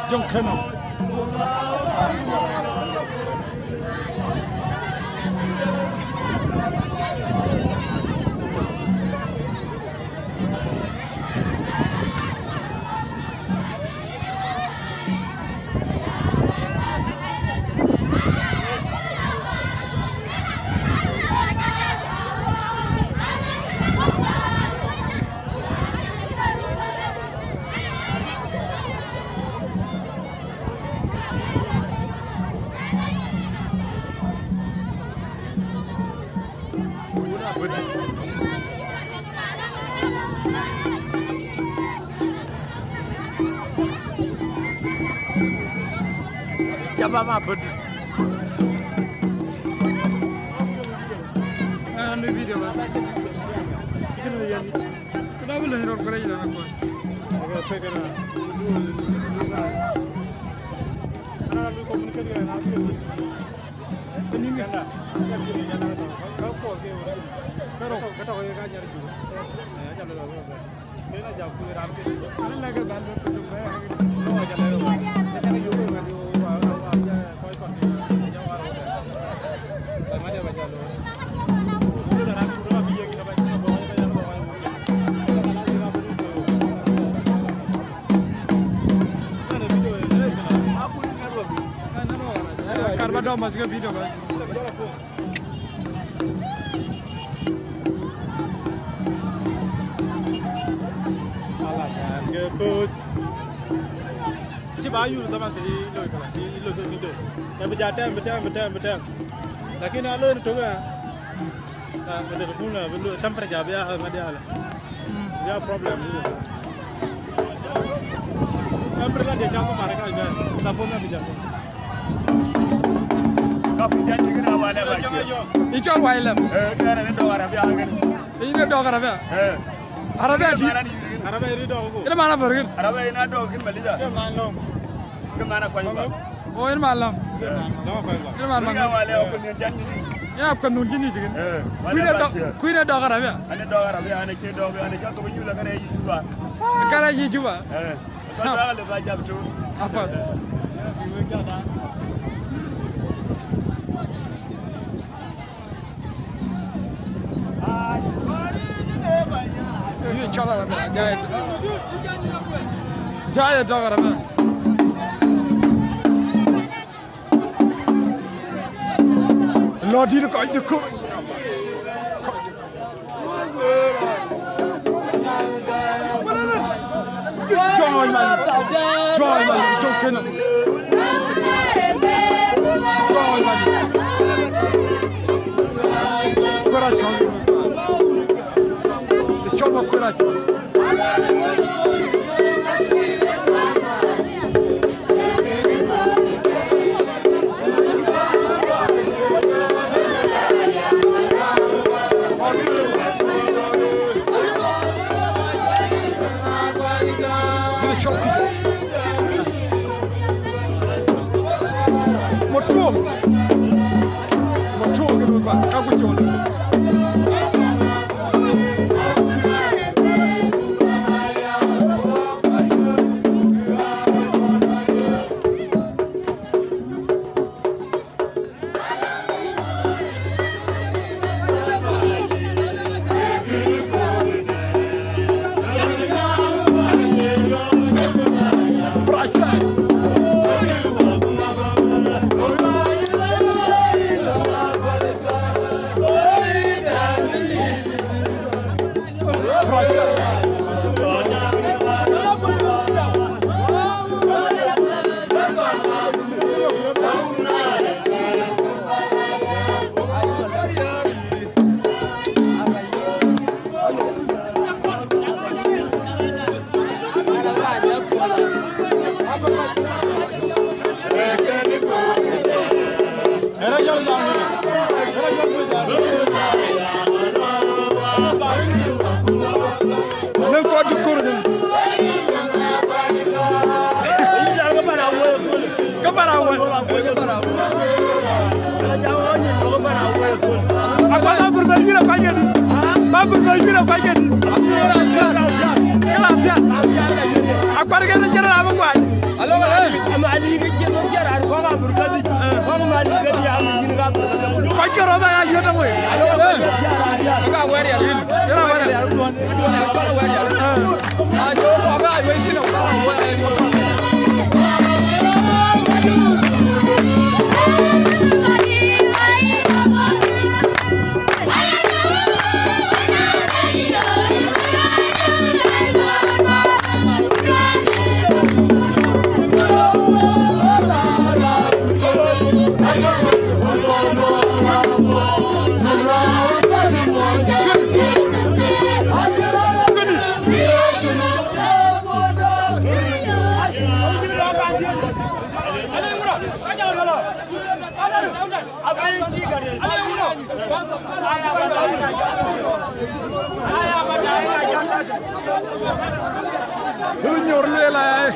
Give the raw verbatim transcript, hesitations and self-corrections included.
Jɔŋ kënë. Jaba ma bud. Ah, ni video ba. Chicken biryani. Kuna vile ni rokore ila na kwa. Aga pekana. Ana lu communicate na. Kar ba dɔm bas ke video bas. Ala kan ke kut. Ci ba yur zaman ti lo kala, ti lo ke video. Ke bi ja tem, bi tem, bi tem, bi tem. Lakin alo ni to ga. Ah, telephone na bi lo temperature bi ya ngadi ala. Ya problem ni. Umbrella de jam ko mare ka ja. Sapon na bi jam. Ka kun ja ni na wala ba ke. I cɔl wai lɛm. Eh, ka ne do ara bi a gani. I ne do ara bi. Eh. Arabia di. Arabia ri dɔk ko. Ina mana bergin. Arabia ina dɔk kin Malida. Ke man lom. Ke man kwany ba. O, ina man lom. Lom kwany ba. Ina man man. Ina wale ko ni jan ni. Ina ko nun jini jigin. Eh, wale kuine ba dɔk, cia. Kuine dɔk Arabia. Ane dɔk Arabia, ane ce dɔk, ane ca to nyula kare yi juba. Kare yi juba. Eh. Ko dɔk le ba jab tu. Apa. Jai cɔl Arabia, jai. Jai dɔk Arabia. Lɔ dit kɔc de kur. Jɔɔny man. Jɔɔny man. Jɔɔny kënë. Jɔɔny man. Kuɛra cɔl. Cɔl ba kuɛra cɔl. Motuom. Motuom ke ba ka ku chol. Yïn akuac ke dï? Ke raan thiäär. Akuat ke raan cïn raan bï guac. Alo, alo. Ama Ali ke cïn bï jɔt raan kɔ̈k abur kedhie. Kɔ̈k ama Ali kedhie ama yïn ka bur kedhie. Kuac ke rɔt ba ya yöt awei. Alo, alo. Ka wɛ̈t ya ril. Ira wɛ̈t ya ril. Duɔ̈n, duɔ̈n ya cɔl wɛ̈t ya ril. Ah. Ë nyɔr lueel aa.